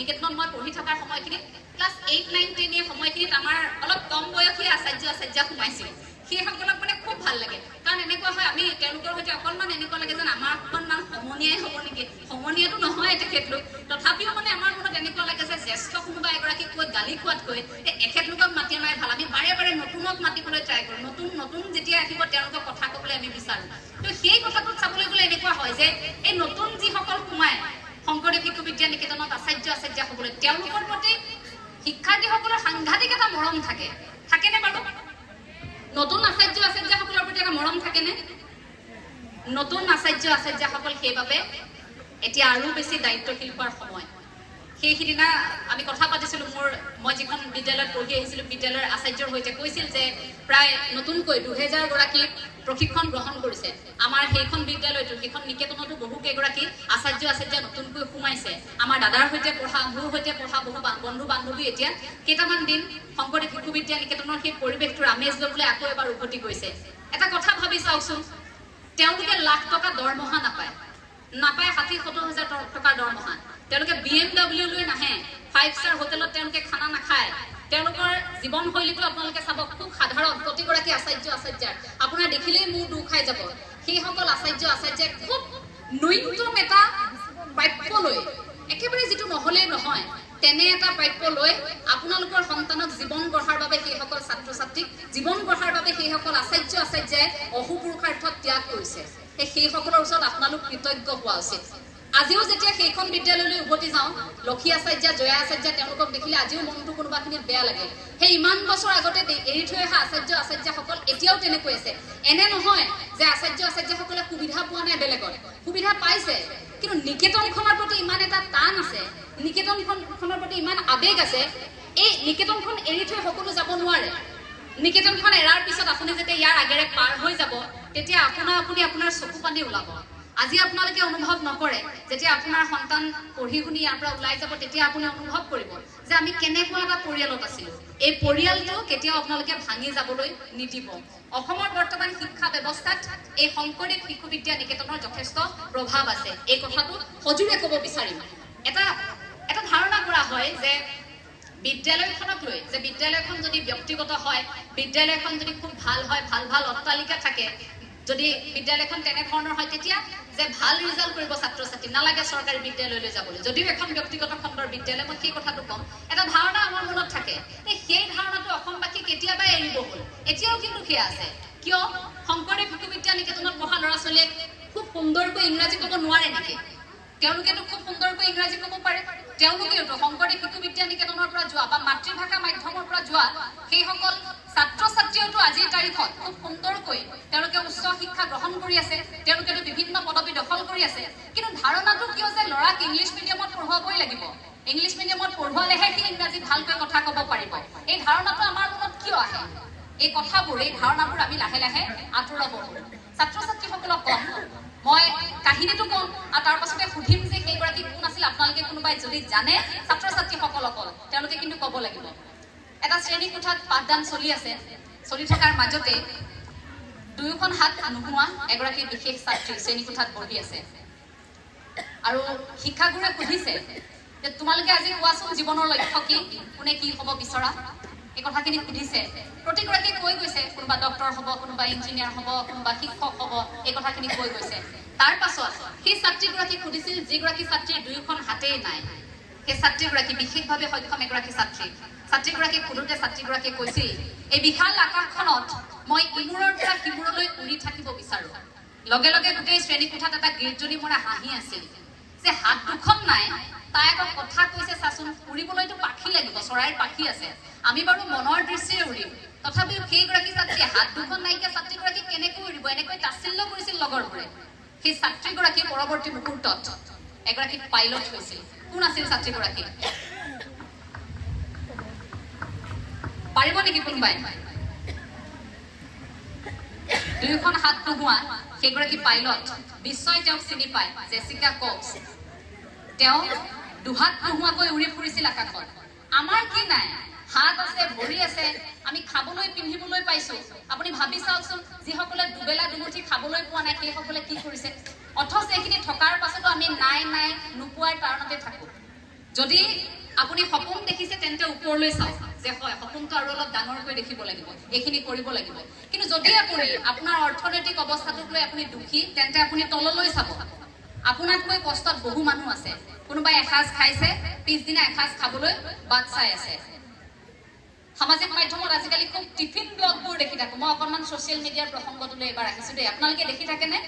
নিকেতনত মই পঢ়ি থকাৰ সময়খিনিত ক্লাছ 8, 9, 10 এই সময়খিনিত আমাৰ অলপ কম বয়সীয়া আচাৰ্য আচাৰ্যা সোমাইছিল। সেইসকলক মানে খুব ভাল লাগে, কাৰণ এনেকুৱা হয় আমি তেওঁলোকৰ সৈতে অকণমান এনেকুৱা লাগে যেন আমাৰ অকণমান সমনীয়াই হ'ব নেকি। সমনীয়াটো নহয় তেখেতলোক, তথাপিও মানে আমাৰ মনত এনেকুৱা লাগে যে জ্যেষ্ঠ কোনোবা এগৰাকীক কৈ গালি খোৱাতকৈ এই এখেতলোকক মাতি অনাই ভাল। আমি বাৰে বাৰে নতুনক মাতিবলৈ ট্ৰাই কৰোঁ, নতুন নতুন যেতিয়া আহিব তেওঁলোকক কথা ক'বলৈ আমি বিচাৰোঁ। তো সেই কথাটোত চাবলৈ গ'লে এনেকুৱা হয় যে এই নতুন যিসকল সোমায় শংকৰদেৱ শিশু বিদ্যা নিকেতনত আচাৰ্য আচাৰ্যা হ'বলৈ, তেওঁলোকৰ প্ৰতি শিক্ষাৰ্থীসকলৰ সাংঘাতিক এটা মৰম থাকে। থাকেনে বাৰু? নতুন আচাৰ্য আচাৰ্যাসকলৰ প্ৰতি এটা মৰম থাকেনে? নতুন আচাৰ্য আচাৰ্যাসকল সেইবাবে এতিয়া আৰু বেছি দায়িত্বশীল হোৱাৰ সময়। সেই সিদিনা আমি কথা পাতিছিলোঁ, মই যিখন বিদ্যালয়ত পঢ়ি আহিছিলোঁ বিদ্যালয়ৰ আচাৰ্যৰ সৈতে, কৈছিল যে প্ৰায় নতুনকৈ 2000 গৰাকী প্ৰশিক্ষণ গ্ৰহণ কৰিছে। আমাৰ সেইখন বিদ্যালয়তো, সেইখন নিকেতনতো বহু কেইগৰাকী আচাৰ্য আচাৰ্যা নতুনকৈ সোমাইছে। আমাৰ দাদাৰ সৈতে পঢ়া, মোৰ সৈতে পঢ়া বহু বন্ধু বান্ধৱী এতিয়া কেইটামান দিন শংকৰদেৱ শিশু বিদ্যা নিকেতনৰ সেই পৰিৱেশটোৰ আমেজ ল'বলৈ আকৌ এবাৰ উভতি গৈছে। এটা কথা ভাবি চাওকচোন, তেওঁলোকে লাখ টকা দৰমহা নাপায়, নাপায় 60-70 হাজাৰ টকাৰ দৰমহা। তেওঁলোকে BMW লৈ নাহে, 5 ষ্টাৰ হোটেলত তেওঁলোকে খানা নাখায়। তেওঁলোকৰ জীৱনশৈলীটো আপোনালোকে চাব খুব সাধাৰণ। প্ৰতিগৰাকী আচাৰ্য আচাৰ্যাৰ আপোনাৰ দেখিলেই মূৰ দোঁ খাই যাব। সেইসকল আচাৰ্য আচাৰ্যাই খুব ন্যূনতম এটা প্ৰাপ্য লৈ, একেবাৰে যিটো নহ'লেই নহয় তেনে এটা প্ৰাপ্য লৈ আপোনালোকৰ সন্তানক জীৱন গঢ়াৰ বাবে, সেইসকল ছাত্ৰ ছাত্ৰীক জীৱন গঢ়াৰ বাবে সেইসকল আচাৰ্য আচাৰ্যাই অহুপুৰুষাৰ্থত ত্যাগ কৰিছে। সেইসকলৰ ওচৰত আপোনালোক কৃতজ্ঞ হোৱা উচিত। আজিও যেতিয়া সেইখন বিদ্যালয়লৈ উভতি যাওঁ, লক্ষী আচাৰ্যা, জয়া আচাৰ্যা তেওঁলোকক দেখিলে আজিও মনটো কোনোবাখিনিত বেয়া লাগে। সেই ইমান বছৰ আগতে এৰি থৈ অহা আচাৰ্য আচাৰ্যাসকল এতিয়াও তেনেকৈ আছে। এনে নহয় যে আচাৰ্য আচাৰ্যাসকলে সুবিধা পোৱা নাই, বেলেগত সুবিধা পাইছে, কিন্তু নিকেতনখনৰ প্ৰতি ইমান এটা টান আছে, নিকেতনখনৰ প্ৰতি ইমান আৱেগ আছে, এই নিকেতনখন এৰি থৈ সকলো যাব নোৱাৰে। নিকেতনখন এৰাৰ পিছত আপুনি যেতিয়া ইয়াৰ আগেৰে পাৰ হৈ যাব, তেতিয়া আপুনি আপোনাৰ চকু পানী ওলাব। আজি আপোনালোকে অনুভৱ নকৰে, যেতিয়া আপোনাৰ সন্তান পঢ়ি শুনি ইয়াৰ পৰা ওলাই যাব তেতিয়া আপুনি অনুভৱ কৰিব যে আমি কেনেকুৱা এটা পৰিয়ালত আছিলো। এই পৰিয়ালটো কেতিয়াও আপোনালোকে ভাঙি যাবলৈ নিদিব। অসমৰ বৰ্তমান শিক্ষা ব্যৱস্থাত এই শংকৰদেৱ শিশু বিদ্যা নিকেতনৰ যথেষ্ট প্ৰভাৱ আছে, এই কথাটো সজোৰে ক'ব বিচাৰিম। এটা এটা ধাৰণা কৰা হয় যে বিদ্যালয়খনক লৈ, যে বিদ্যালয়খন যদি ব্যক্তিগত হয়, বিদ্যালয়খন যদি খুব ভাল হয়, ভাল ভাল অট্টালিকা থাকে, যদি বিদ্যালয়খন তেনেধৰণৰ হয়, তেতিয়া যে ভাল ৰিজাল্ট কৰিব ছাত্ৰ ছাত্ৰী, নালাগে চৰকাৰী বিদ্যালয়লৈ যাবলৈ। যদিও এখন ব্যক্তিগত খণ্ডৰ বিদ্যালয়, মই সেই কথাটো ক'ম, এটা ধাৰণা আমাৰ মনত থাকে। সেই ধাৰণাটো অসমবাসী কেতিয়াবাই এৰিব হ'ল, এতিয়াও কিন্তু সেয়া আছে। কিয় শংকৰদেৱ শিশু বিদ্যা নিকেতনত পঢ়া ল'ৰা ছোৱালীয়ে খুব সুন্দৰকৈ ইংৰাজী ক'ব নোৱাৰে নেকি? তেওঁলোকেতো খুব সুন্দৰকৈ ইংৰাজী ক'ব পাৰে। তেওঁলোকেওতো শংকৰদেৱ শিশু বিদ্যা নিকেতনৰ পৰা যোৱা বা মাতৃভাষা মাধ্যমৰ পৰা যোৱা সেইসকল ছাত্ৰ ছাত্ৰীয়েওতো আজিৰ তাৰিখত খুব সুন্দৰকৈ তেওঁলোকে উচ্চ শিক্ষা গ্ৰহণ কৰি আছে, তেওঁলোকেতো বিভিন্ন পদবী দখল কৰি আছে। কিন্তু ধাৰণাটো কিয় যে ল'ৰাক ইংলিছ মিডিয়ামত পঢ়ুৱাবই লাগিব, ইংলিছ মিডিয়ামত পঢ়ুৱালেহে সি ইংৰাজী ভালকৈ কথা ক'ব পাৰিব, এই ধাৰণাটো আমাৰ মনত কিয় আহে? এই কথাবোৰ, এই ধাৰণাবোৰ আমি লাহে লাহে আঁতৰাব হ'ল। ছাত্ৰ ছাত্ৰীসকলক ক'ম, মই কাহিনীটো ক'ম আৰু তাৰ পাছতে সুধিম যে সেইগৰাকী কোন আছিল। আপোনালোকে কোনোবাই যদি জানে ছাত্ৰ ছাত্ৰীসকলক তেওঁলোকে কিন্তু ক'ব লাগিব। এটা শ্ৰেণীকোঠাত পাঠদান চলি আছে, চলি থকাৰ মাজতে দুয়োখন হাত নোহোৱা এগৰাকী বিশেষ ছাত্ৰী শ্ৰেণীকোঠাত বহি আছে আৰু শিক্ষাগুৰুৱে সুধিছে যে তোমালোকে আজি কোৱাচোন জীৱনৰ লক্ষ্য কি, কোনে কি হ'ব বিচৰা, এই কথাখিনি সুধিছে। প্ৰতিগৰাকীয়ে কৈ গৈছে, কোনোবা ডক্তৰ হ'ব, কোনোবা ইঞ্জিনিয়াৰ হ'ব, কোনোবা শিক্ষক হ'ব, এই কথাখিনি কৈ গৈছে। তাৰ পাছত সেই ছাত্ৰীগৰাকীক সুধিছিল, যিগৰাকী ছাত্ৰীৰ দুয়োখন হাতেই নাই, সেই ছাত্ৰীগৰাকী বিশেষভাৱে সক্ষম এগৰাকী ছাত্ৰী। ছাত্ৰীগৰাকীক সোধোতে ছাত্ৰীগৰাকীয়ে কৈছিল, এই বিশাল আকাশখনত মই ইমূৰৰ পৰা সিমূৰলৈ উৰি থাকিব বিচাৰো। লগে লগে গোটেই শ্ৰেণীকোঠাত এটা গিৰ্জনি মৰা হাঁহি আছিল যে হাত দুখন নাই, তাই আকৌ কথা কৈছে, চাচোন, উৰিবলৈতো পাখি লাগিব, চৰাইৰ পাখি আছে, আমি বাৰু মনৰ দৃষ্টিৰে উৰিম, তথাপিও সেইগৰাকী ছাত্ৰীয়ে হাত দুখন নাইকিয়া ছাত্ৰীগৰাকী কেনেকৈ উৰিব, এনেকৈ তাচ্ছিল্য কৰিছিল লগৰবোৰে। সেই ছাত্ৰীগৰাকী পৰৱৰ্তী মুহূৰ্তত এগৰাকী পাইলট হৈছিল। কোন আছিল ছাত্ৰীগৰাকী? পাৰিব নেকি কোনোবাই? দুয়োখন হাত নোহোৱা সেইগৰাকী পাইলট, বিশ্বই তেওঁক চিনি পায়, জেচিকা কক্স। তেওঁ দুহাত নোহোৱাকৈ উৰি ফুৰিছিল আকাশত। আমাৰ কি নাই? হাত আছে, ভৰি আছে, আমি খাবলৈ পিন্ধিবলৈ পাইছো। আপুনি ভাবি চাওকচোন, যিসকলে দুবেলা দুমুঠি খাবলৈ পোৱা নাই সেইসকলে কি কৰিছে। অথচ এইখিনি থকাৰ পাছতো আমি নাই নাই নোপোৱাৰ কাৰণতে থাকো। যদি আপুনি সপোন দেখিছে তেন্তে ওপৰলৈ চাওক যে হয়, সপোনটো আৰু অলপ ডাঙৰকৈ দেখিব লাগিব, এইখিনি কৰিব লাগিব। কিন্তু যদি আপুনি আপোনাৰ অৰ্থনৈতিক অৱস্থাটোক লৈ আপুনি দুখী, তেন্তে আপুনি তললৈ চাব। আপোনাতকৈ কষ্টত বহু মানুহ আছে। কোনোবাই এসাঁজ খাইছে, পিছদিনা এসাঁজ খাবলৈ বাট চাই আছে। সামাজিক মাধ্যমত আজিকালি খুব টিফিন ব্লগবোৰ দেখি থাকো। মই অকণমান ছ'চিয়েল মিডিয়াৰ প্ৰসংগটোলৈ এইবাৰ আহিছো দেই। আপোনালোকে দেখি থাকেনে?